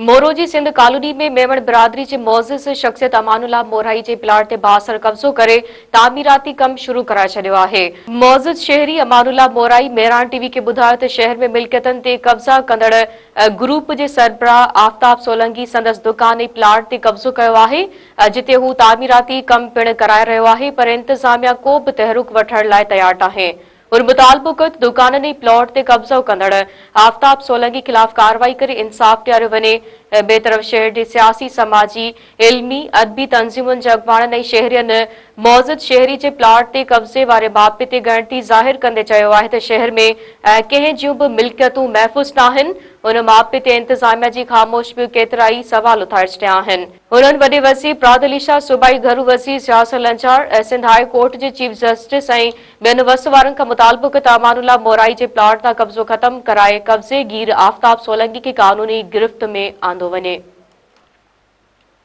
مورو جي سنڌ ڪالوني ۾ ميمڻ برادري جي معزز شخصيت امان الله مورائي جي پلاٽ تي بااثر قبضو ڪري تعميراتي ڪم شروع ڪرائي ڇڏيو آهي. معزز شهري امان الله مورائي مهراڻ ٽي وي کي ٻڌايو ته شهر ۾ ملڪيتن تي قبضا ڪندڙ گروپ جي سربراهه آفتاب سولنگي سندس دڪان ۽ پلاٽ تي قبضو ڪيو آهي جتي هو تعميراتي ڪم پڻ ڪرائي رهيو آهي پر انتظاميا ڪو به تحرڪ وٺڻ لاء تيار ناهي. هن مطالبو ڪيو ته دڪانن ۽ پلاٽ تي قبضو ڪندڙ آفتاب سولنگي خلاف ڪارروائي ڪري انصاف ڏياريو وڃي. ٻئي طرف شهر جي سياسي، سماجي، علمي، ادبي تنظيمن جي اڳواڻن ۽ شهرين معزز شهري جي پلاٽ تي قبضي واري ماپي تي ڳڻتي ظاهر ڪندي چيو آهي ته شهر ۾ ڪنهن جون به ملڪيتون محفوظ ناهن، ان ماپي تي انتظاميا جي خاموش به ڪيترائي سوال اٿاري ڇڏيا آهن. هنن وڏي وزير پراد علي شاهه، صوبائي گهرو وزير ضياء حسن لنجار، سنڌ هاء ڪورٽ جي چيف جسٽس ۽ ٻين وس وارن کان مطالبو ڪيو ته امان الله مورائي جي پلاٽ تان قبضو ختم ڪرائي قبضي گير آفتاب سولنگي کي قانوني گرفت ۾ آندو وڃي.